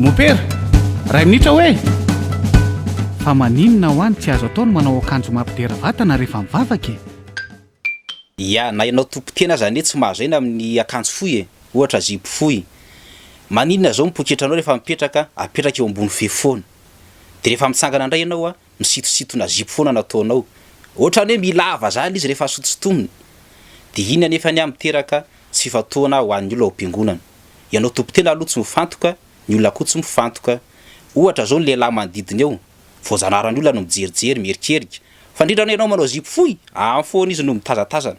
Mompera, ray minitra hoe! Fa maninona hoa no tsy azo atao ny manao akanjo mampidera vatana rehefa mivavaka e? Ya, na ianao tompon-tena aza anie tsy mahazo aina amin'ny akanjo fohy e! Ohatra zipo fohy. Maninona zao ny poketranao rehefa mipetraka, apetraka eo ambony fe foana. De rehefa mitsangana indray ianao a, misitositona zipo foana no ataonao. Ohatran'ny hoe milava zany izy rehefa sotosotomina. De iny anefany a miteraka tsy fifantohana ho an'ny olona ao am-piangonana. Ianao tompon-tena aloha tsy mifantoka, ny olona koa tsy mifantoka. Ohatra zao ny lehilahy manodidina eo, voajanahary ny olona no mijerijery, mierikerika. Fa indrindra anie ianao manao zipo fohy, any foana izy no mitazatazana.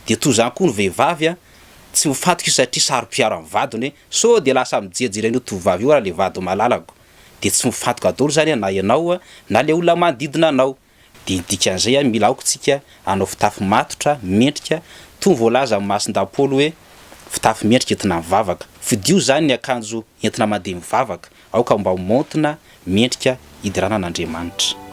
Dia toy izany koa ny vehivavy a, tsy mifantoka izy satria saro-piaro amin'ny vadiny hoe sao dia lasa mijerijery an'io tovovavy io ary ilay vady malalako. Dia tsy mifantoka daholo izany na ianao na ilay olona manodidina anao. Dia ny dikan'izay a, mila aoka tsika hanao fitafy matotra, mendrika, toy ny voalazan'i Masindahy Paoly hoe fitafy mendrika entina mivavaka. Fidio izany ny akanjo entina mandeha mivavaka, aoka mba ho maontina, mendrika hidirana an'Andriamanitra.